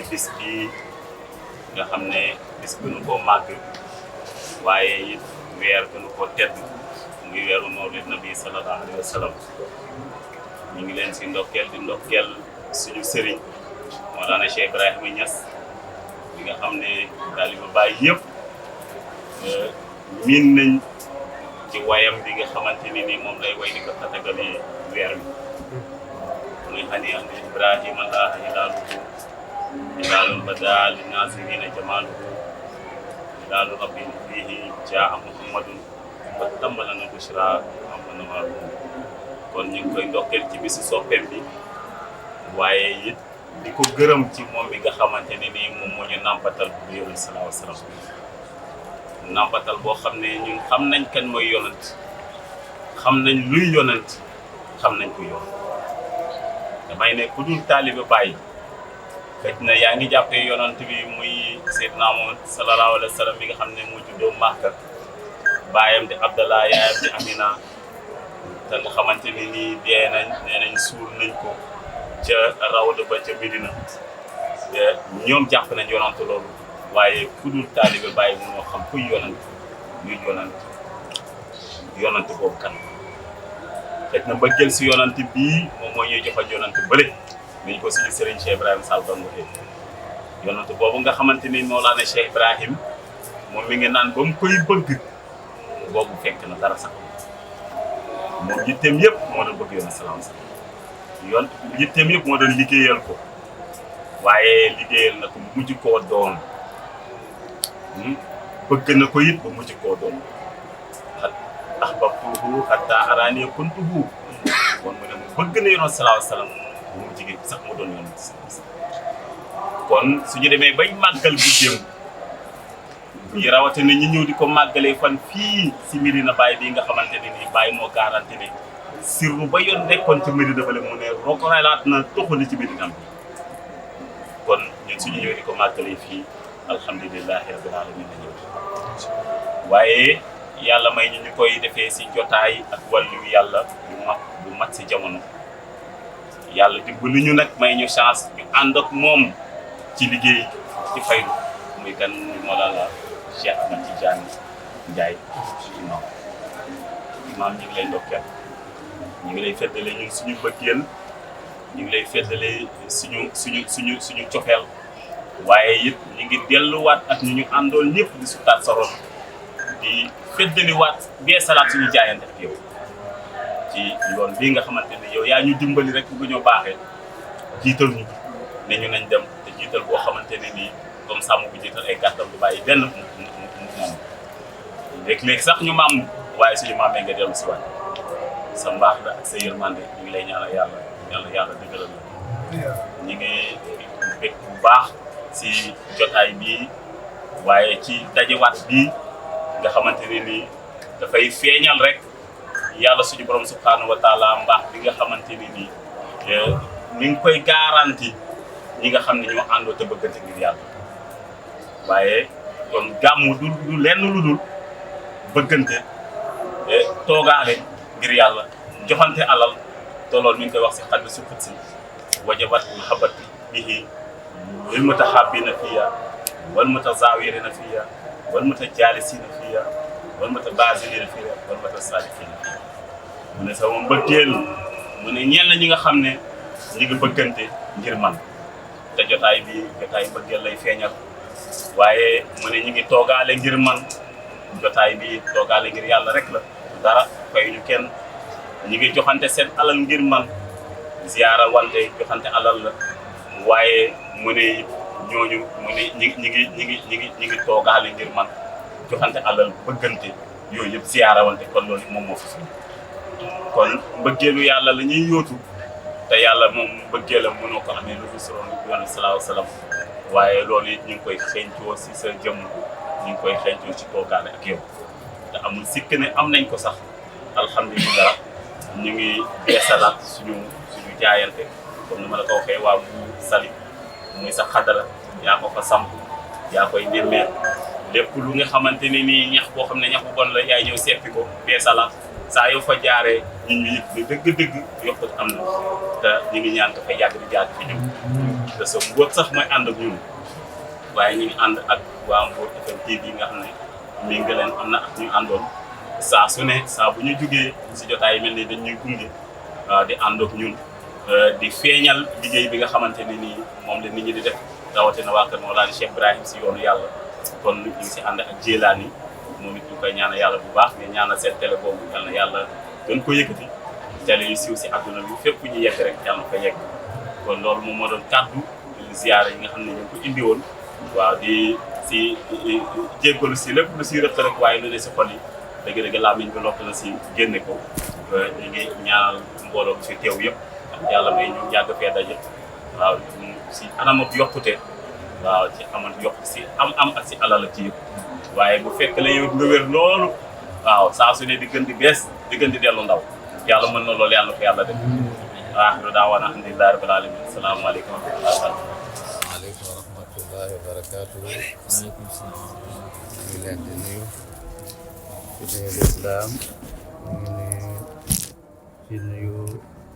ci bis bi nga xam ne bis gënu koo màgg waaye it weer gënu koo tedd muy weeru mawlid nabi sallallahu alayhi wa sallam ñu ngi leen si ndokkeel di ndokkeel suñu sëriñ Mawlana Cheikh Ibrahima Niass bi nga xam ne taaliba Baay yëpp miin nañ ci wayam bi nga xamante ni nii moom lay way di ko tatagali weer wi muy xani an Ibrahima allah ilaaluhu ilaalul badaa li naasirina jamaaluhu ilaalu rabbin fiihi jaa muhammadun wa tammalana bushra amana kon ñu ngi koy ndokkeel ci bisu soppeem bi waaye it di ko gërëm ci moom bi nga xamante ne nii moom moo ñu nàmpatal bu yonent sallallahu alayhi wa sallam nàmpatal boo xam ne ñun xam nañ kan mooy yonent xam nañ luy yonent xam nañ ko yoon damay ne ku dul taalibe Baay xëj na yaa ngi jàppee yonent bi muy Seydina Muhammad sallallahu alayhi wa sallam bi nga xam ne moo juddoo Makka baayam di Abdallah yaayam di Amina te nga xamante ni nii dee nañ nee nañ suul nañ ko ca rawda ba ca Medina ñoom jàpp nañ yonent loolu waaye ku dul taalibe Baay mënoo xam kuy yonent luy yonent boobu kan xëj na bëggeel si yonent bii moom moo ñuy joxal yonent bële niñ ko suñu sëriñ Cheikh Ibrahima Sall doon waxee yonent boobu nga xamante ni Mawlana Cheikh Ibrahim moom mi ngi naan ba mu koy bëgg boobu fekk na dara sax moom yitteem yëpp moo doon bëgg yonent salaam yoon yitteem yëpp moo doon liggéeyal ko waaye liggéeyal na ko mujj koo doon bëgg na ko it ba mujj koo doon ahbabtuhu hatta araani kuntuhu kon mu ne bëgg na yonent sallallahu alayhi wa sallam bu mu jigéen sax mu doon yonent kon suñu demee bay màggal bu démb yi rawatina ñi ñëw di ko màggalee fan fii si Medina Baye bii nga xamante ne nii Baye moo garanti ne sirru ba yoon nekkoon ci Medina bale mu ne rokoalaat na toxali ci Medina bi kon ñun suñu ñëwee di ko màggalee fii alhamdulilahi rabbil alamin la ñëw waaye yàlla may ñu koy defee si jotaay ak wàllu yàlla bu mat si jamono yàlla dimbali ñu nag may ñu chance ñu ànd ak moom ci liggéey ci faydu muy kan Mawlana Cheikh Ahmad Tidiane Ndiaye imaam ñu ngi lay ndokkeel ñu ngi lay feddale ñun suñu bëggeel ñu ngi lay feddale suñu cofeel waaye it ñu ngi delluwaat ak ñu àndoon ñëpp di sutaat sa ron di feddaliwaat bee salaat suñu jaayante ak yow ci yoon bii nga xamante ne yow yaa ñu dimbali rek bu ñoo baaxee jiital ñu ne ñu nañ dem te jiital boo xamante ne nii comme sàmm bu jiital ay gàttam du bàyyi benn moom léeg-léeg sax ñu maam waaye suñu maamee nga dellu si waat sa mbaax la ak sa yërmande ñu ngi lay ñaanal yàlla dëggalal la ñu ngi bég bu baax si jotaay bii waaye ci dajewaat bii nga xamante ne nii dafay feeñal rek yàlla suñu borom subhanahu wa taala mbaax bi nga xamante ni nii mi ngi koy garanti ñi nga xam ne ñoo àndoo te bëggante ngir yàlla waaye kon gàmmu du lenn lu dul bëggante toogaale ngir yàlla joxante alal te loolu mi ngi koy wax si xaddi su xut si wajabat mahabbati bihi lil mutahabbina fiya wal mutazawirina fiya wal mutajalisina fiya wal mutabazilina fiya wal mutasalifina fiya mu ne sama mbëggeel mu ne ñenn ñi nga xam ne ñi ngi bëggante ngir man te jotaay bi jotaay mbëggeel lay feeñal waaye mu ne ñi ngi toogaale ngir man jotaay bi toogaale ngir yàlla rek la dara fay ñu kenn ñi ngi joxante seen alal ngir man ziyaara wante joxante alal la waaye mu ne ñooñu mu ne ñi ngi toogaale ngir man joxante alal bëggante yooyu yëpp ziyaara wante kon loolu moom moo fi kon mbëggeelu yàlla la ñuy yóotu te yàlla moom mbëggeelam mënoo ko amee lu dul si yoonu salaahu salaam waaye loolu it ñu ngi koy xeeñcoo si sa jëmm ñu ngi koy xeeñcoo ci toogaale ak yow te amul sikk ne am nañ ko sax alhamdulilah ñu ngi beesalaat suñu jaayante comme ni ma la ko waxee waa bu sali muy sa xadara yaa ko fa samp yaa koy nemmeer lépp lu nga xamante ne nii ñax boo xam ne ñax bu bon la yaay ñëw seppi ko beesalaat saa yoo fa jaaree ñu yëg ne dëgg-dëgg yokkut am na te ñu ngi ñaan ko fa yàgg di jaar fi ñëw te sa mboot sax mooy ànd ak ñun waaye ñu ngi ànd ak waa Mbour FM TV nga xam ne mi nga leen am na ak ñu àndoon saa su ne saa bu ñu jugee si jotaay yi mel ni dañ ñuy gunge di ànd ak ñun di feeñal liggéey bi nga xamante ne nii moom la nit ñi di def rawatina waa kër Mawlana Cheikh Ibrahim si yoonu yàlla kon ñu ngi si ànd ak Jeylaani moom it ñu koy ñaanal yàlla bu baax mais ñaanal seen télé boobu yal na yàlla gën ko yëkkati télé yu siiw si àdduna bi fépp ñu yegg rek yàlla na ko yegg kon loolu moom moo doon kàddu ziyaara yi nga xam ne ñu ko indi woon waaw di si jéggalu si lépp lu si rëq rek waaye lu ne si xol yi dëgg-dëgg làmmiñ bi lott na si génne ko ñu ngi ñaanal mbooloo bi fi teew yëpp yàlla may ñu yàgg fee daje waaw si anam ak yokkute waaw ci amal yokk si am ak si alal ci yëpp waaye bu fekk la yow nga wér loolu waaw saa su ne di gën di bees di gën di dellu ndaw yàlla mën na loolu yàlla na ko yàlla def aaxiru daawaana alhamdulillahi rabbil alamin asalaamaaleykum wa rahmatullahi wa rahmatullahi wa barakaatuhu. Waaleykum salaam. ñu ngi leen di nuyu ci nuyu lislaam ñu ngi nuyu ci nuyu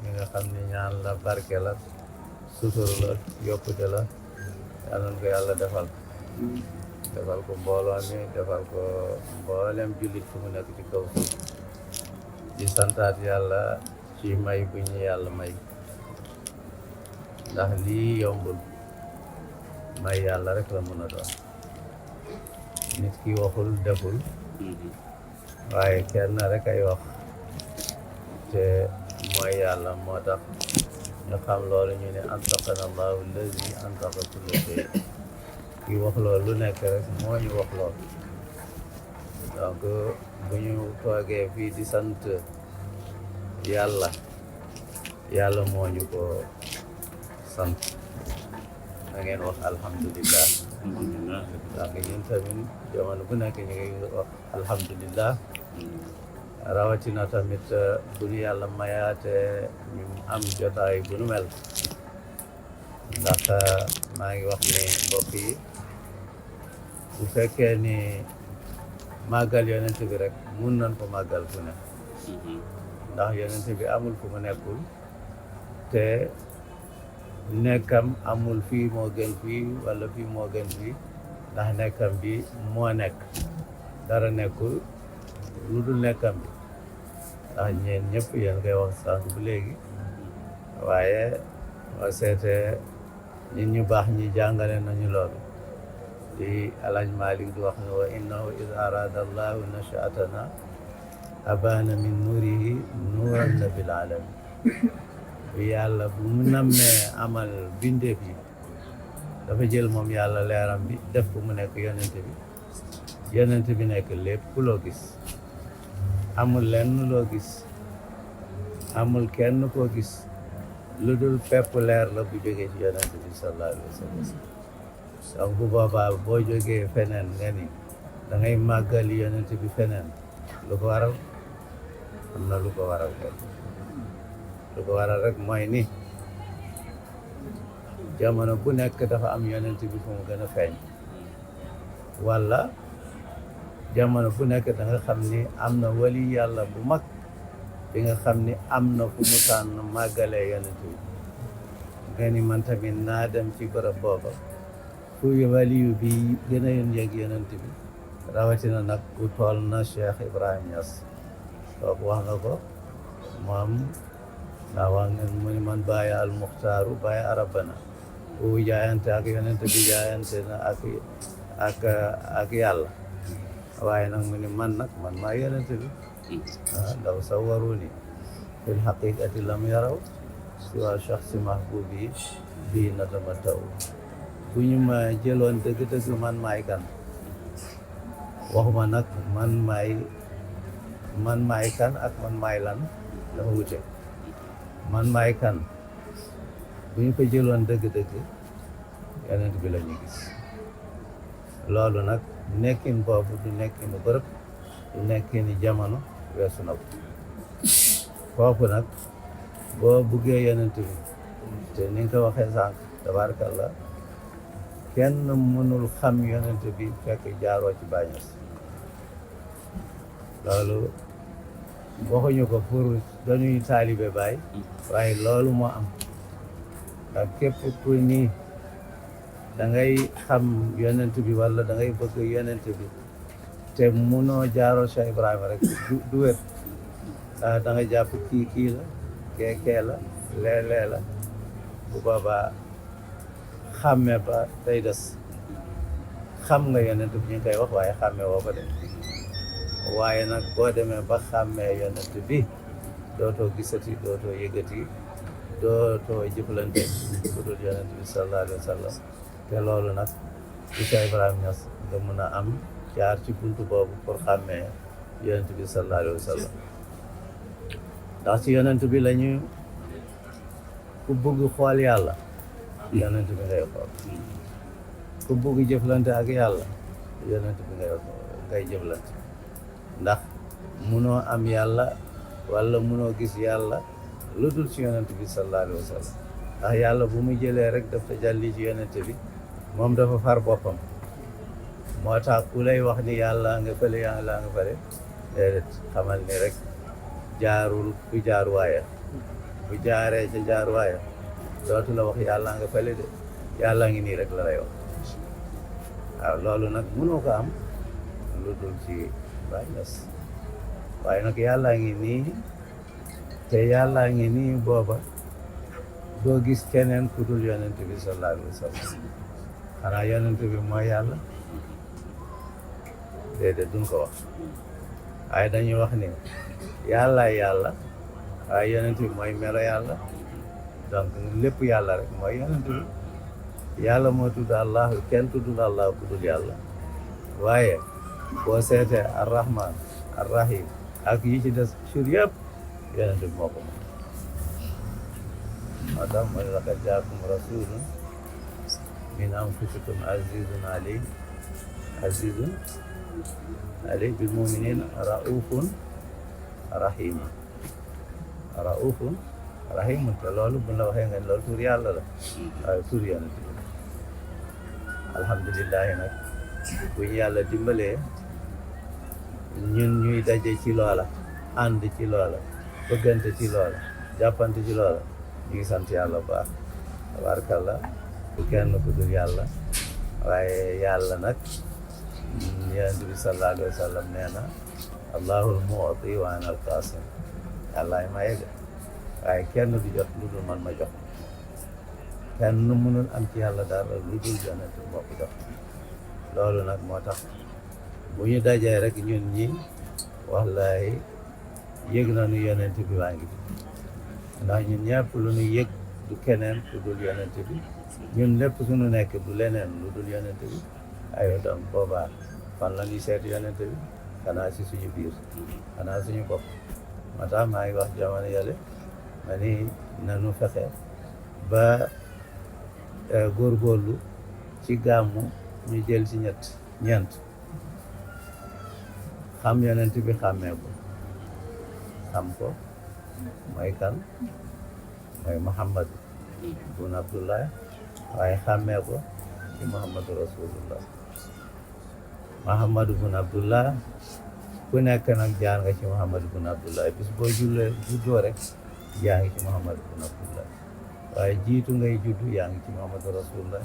ñi nga xam ne ñaan la barke la sutur la yokkute la yàlla na ko yàlla defal ko mbooloo mi defal ko mboolem jullit fu mu nekk ci kaw suuf di santaat yàlla ci may bu ñu yàlla may ndax lii yombul may yàlla rek la mën a doon nit ki waxul deful waaye kenn rek ay wax te mooy yàlla moo tax ñu xam loolu ñu ne antaqana allahu allazi antaqa kulla shay ki wax loolu lu nekk rek moo ñu wax loolu donc bu ñu toogee fii di sant yàlla moo ñu ko sant da ngeen wax alhamdulillah donc ñun tamit jamono bu nekk ñu ngi wax alhamdulillah rawatina tamit bu ñu yàlla mayaate ñu am jotaay bu nu mel ndax maa ngi wax ni mbokk yi bu fekkee ni màggal yonent bi rek mun nañ ko màggal fu ne ndax yonent bi amul fu mu nekkul te nekkam amul fii moo gën fii wala fii moo gën fii ndax nekkam bi moo nekk dara nekkul lu dul nekkam bi ndax ñeen ñëpp yéen koy wax sànq bu léegi waaye waa seetee nit ñu baax ñi jàngale nañu loolu di Alaaji Malik di wax ne wa innahu id arada allahu nashaatana abana min nuurihi nuuran nabil alamin yàlla bu mu nammee amal bindeef yi dafa jël moom yàlla leeram bi def ko mu nekk yonent bi nekk lépp loo gis amul lenn loo gis amul kenn koo gis lu dul pepp leer la bu jógee ci yonent bi sallallahu alayhi wa sallam donc bu boobaa boo jógee feneen nga ni da ngay màggal yonent bi feneen lu ko waral am na lu ko waral lu ko waral rek mooy ni jamono bu nekk dafa am yonent bi fu mu gën a feeñ wala jamono bu nekk da nga xam ni am na wali yàlla bu mag bi nga xam ni am na fu mu tànn màggalee yonent bi nga ni man tamit naa dem ci bërëb booba fu waliyu bi gën a yëg yonent bi rawatina nag ku toll na Cheikh Ibrahim Niass kooku wax nga ko moom ndax wax ngeen mu ni man bàyyi al muxtaaru bàyyi arabana bu jaayante ak yonent bi jaayante na ak yàlla waaye nag mu ni man maa yonent bi ndaw sawaruni fil haqiqati lam yaraw siwa shakhsi mahbubi bii natama taw bu ñu ma jëloon dëgg-dëgg man maay kan waxuma nag man maay kan ak man maay lan dafa wute man maay kan bu ñu ko jëloon dëgg-dëgg yonent bi la ñu gis loolu nag nekkin boobu du nekkinu bërëb du nekkini jamono weesu na ko foofu nag boo buggee yonent bi te ni nga ko waxee sànq tabarakallah kenn mënul xam yonent bi fekk jaaroo ci Baay Ñas loolu waxuñu ko pour dañuy taalibe Baay waaye loolu moo am ndax képp ku ni da ngay xam yonent bi wala da ngay bëgg yonent bi te munoo jaaroo Cheikh Ibrahima rek du wér da nga jàpp kii la kee la lee la bu boobaa xàmme ba day des xam nga yonent bi ñu ngi koy wax waaye xàmme woo ko de waaye nag boo demee ba xàmmee yonent bi dootoo gisati dootoo yëgati dootoo jëflante ku dul yonent bi sallallahu alayhi wa sallam te loolu nag ci Cheikh Ibrahima Niass nga mun a am jaar ci buntu boobu pour xàmmee yonent bi sallallahu alayhi wa sallam ndax ci yonent bi lañu ku bëgg xool yàlla yonent bi ngay xool ku bëgg jëflante ak yàlla yonent bi ngay jëflante ndax munoo am yàlla wala munoo gis yàlla lu dul ci yonent bi sallallahu alayhi wa sallam ndax yàlla bu mu jëlee rek daf tajalli ci yonent bi moom dafa far boppam moo tax ku lay wax ni yàlla nga fële yàlla nga fële déedéet xamal ni rek jaarul ku jaar waaya bu jaaree ca jaar waaya dootu la wax yàlla nga fële de yàlla ngi nii rek la lay wax waaw loolu nag mënoo ko am lu dul ci Baay Ñas waaye nag yàlla ngi nii te yàlla ngi nii booba doo gis keneen ku dul yonent bi sallallahu alayhi wa sallam xanaa yonent bi mooy yàlla déedéet duñ ko wax waaye dañuy wax ni yàlla waaye yonent bi mooy melo yàlla donc lépp yàlla rek mooy yonent bi yàlla moo tudd Allah kenn tuddul Allah ku dul yàlla waaye boo seetee ar-Rahman ar-Rahim ak yi ci des sur yëpp yonent bi moo ko moom moo tax mooy laqad jaakum rasulun min anfusikum azizun alayhi bil mu'minina raufun rahimun te loolu bu la waxee nga loolu tur yàlla la waaye tur yonent bi alhamdulillahi nag bu ñu yàlla dimbalee ñun ñuy daje ci loola ànd ci loola bëggante ci loola jàppante ci loola ñu ngi sant yàlla bu baax tabaarkalla du kenn ku dul yàlla waaye yàlla nag yonent bi sallallahu alayhi wa sallam nee na allahul mu'ti wa ana al-qasim yàllaay maye de waaye kenn du jot lu dul man ma jox kenn mënul am ci yàlla dara lu dul yonent bi moo ko jox loolu nag moo tax bu ñu dajee rek ñun ñi wallahi yëg nañu yonent bi waa ngi fi ndax ñun ñëpp lu ñu yëg du keneen ku dul yonent bi ñun lépp suñu nekk du leneen lu dul yonent bi aywa donc boobaa fan la ñuy seet yonent bi xanaa si suñu biir xanaa suñu bopp moo tax maa ngi wax jamono yële ma ni nanu fexe ba góorgóorlu ci gàmmu ñu jël ci ñeent xam yonent bi xàmmee ko xam ko mooy kan mooy Muhammad bun Abdullah waaye xàmmee ko ci Muhammadu Rasulullah Muhammadu bun Abdullah ku nekk nag jaar nga ci Muhammadu bun Abdullah bis boo juddoo rek yaa ngi ci Muhammadu bun Abdullah waaye jiitu ngay juddu yaa ngi ci Muhammadu Rasulullah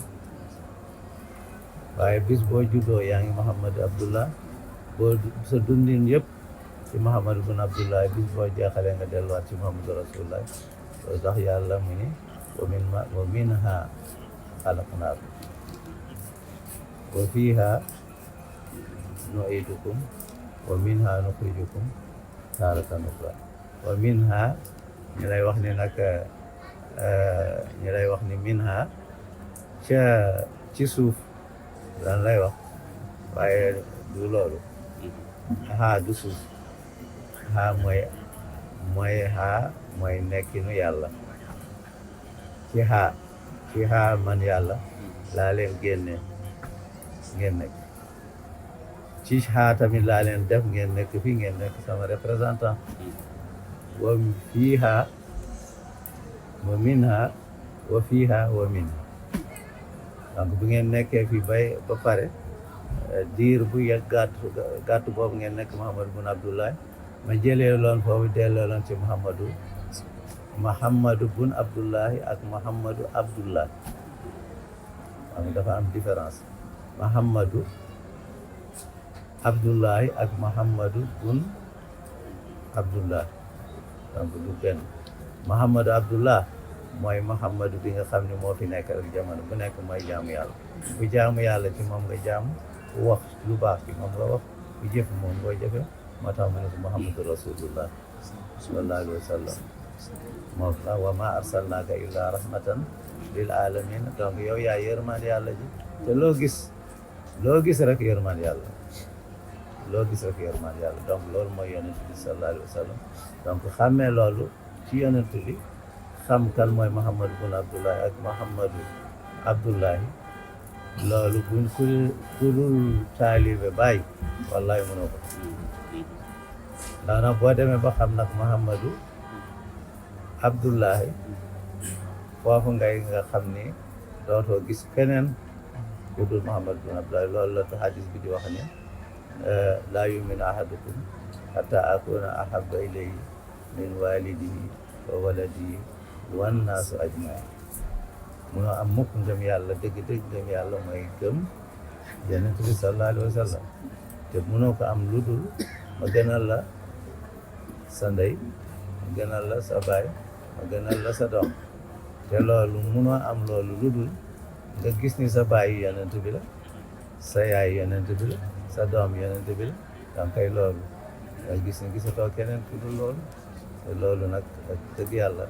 waaye bis boo juddoo yaa ngi Muhammadu Abdullah boo sa dundin yëpp ci Muhammadu bun Abdullah bis boo jeexalee nga delluwaat ci Muhammadu Rasulullah loolu tax yàlla mu ni wa minha xalaqnaakum wa fiiha nu'iidukum wa minha nuxrijukum taaratan uxraa wa minha ñu lay wax ni nag ñu lay wax ni minha ci suuf lan lay wax waaye du loolu haa du suuf haa mooy nekkinu yàlla ci haa man yàlla laa leen génne ngeen nekk ci haa tamit laa leen def ngeen nekk fii ngeen nekk sama représentant wa fiiha wa minha wa fiiha wa minha donc bu ngeen nekkee fii ba pare diir bu yàgg gàtt boobu ngeen nekk Muhammad bun Abdullah ma jëlee loon foofu delloo loon ci Muhammadu bun Abdullahi ak Muhammadu Abdullah xam nga dafa am différence Mahammadu Abdullahi ak Mahammadu bun Abdullah donc du benn Mahammadu Abdullah mooy Mahammadu bi nga xam ne moo fi nekk rek jamono bu nekk mooy jaamu yàlla bu jaamu yàlla ci moom nga jaamu wax lu baax ci moom nga wax bu jëf moom nga jëfe moo tax mu ne ko Muhammadu Rasulullah sallallahu alayhi wa sallam moom la wa ma arsalnaaka illa rahmatan lil alamin donc yow yaa yërmande yàlla ji te loo gis rek yërmande yàlla donc loolu mooy yonent bi sallallahu alayhi wa sallam donc xàmmee loolu ci yonent bi xam kan mooy Muhammadu bun Abdullahi ak Muhammadu Abdullahi loolu buñ ku dul taalibe bàyyi wallahi mënoo ko ndax nag boo demee ba xam nag Muhammadu Abdullahi foofu nga xam ni dootoo gis keneen ku dul Muhammadu bun Abdullahi loolu la hadis bi di wax ne laa yuminu ahadukum hatta akuna ahabba ilayhi min walidihi wa waladihi wan naasu ajmain munoo am mukk ngëm yàlla dëgg-dëgg ngëm yàlla mooy gëm Yonent bi sallallahu alayhi wa sallam te munoo ko am lu dul ma gënal la sa ndey ma gënal la sa baay ma gënal la sa doom te loolu munoo am loolu lu dul nga gis ni sa baay Yonent bi la sa yaay Yonent bi la sa doom Yonent bi la donc kay loolu nga gis ni gisatoo keneen ku dul loolu te loolu nag dëgg yàlla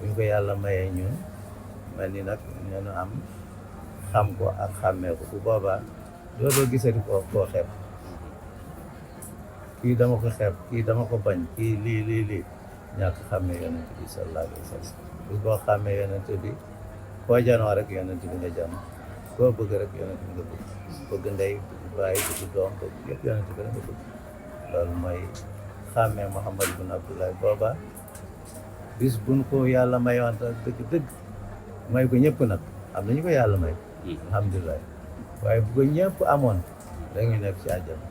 buñ ko yàlla mayee ñun mel ni nag ñoo am xam ko ak xàmmee ko bu boobaa dootoo gisati koo xeeb kii dama ko xeeb kii dama ko bañ kii lii ñàkk xàmmee Yonent bi sallallahu alayhi wa sallam bis boo xàmmee Yonent bi koo janoo rek Yonent bi nga janoo koo bëgg rek Yonent bi nga bëgg ndey bàyyi bëgg doom bëgg yëpp Yonent bi nga bëgg loolu mooy xàmmee Muhammad bin Abdullahi booba bis buñ ko yàlla mayoon dëgg may ko ñëpp nag am nañu ko yàlla may alhamdulilah waaye bu ko ñëpp amoon dañuy nekk ci àjjana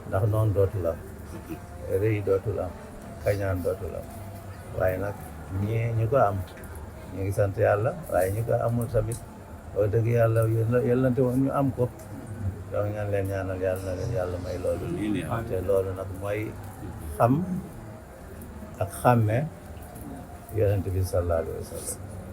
ndax noonu dootul am rëy dootul am kañaan dootul am waaye nag ñu ko am ñu ngi sant yàlla waaye ñu ko amul tamit wax dëgg yàlla yëllante woon ñu am ko donc ñaan leen ñaanal yàlla na leen yàlla may loolu te loolu nag mooy xam ak xàmme Yonent bi sallallahu alayhi wa sallam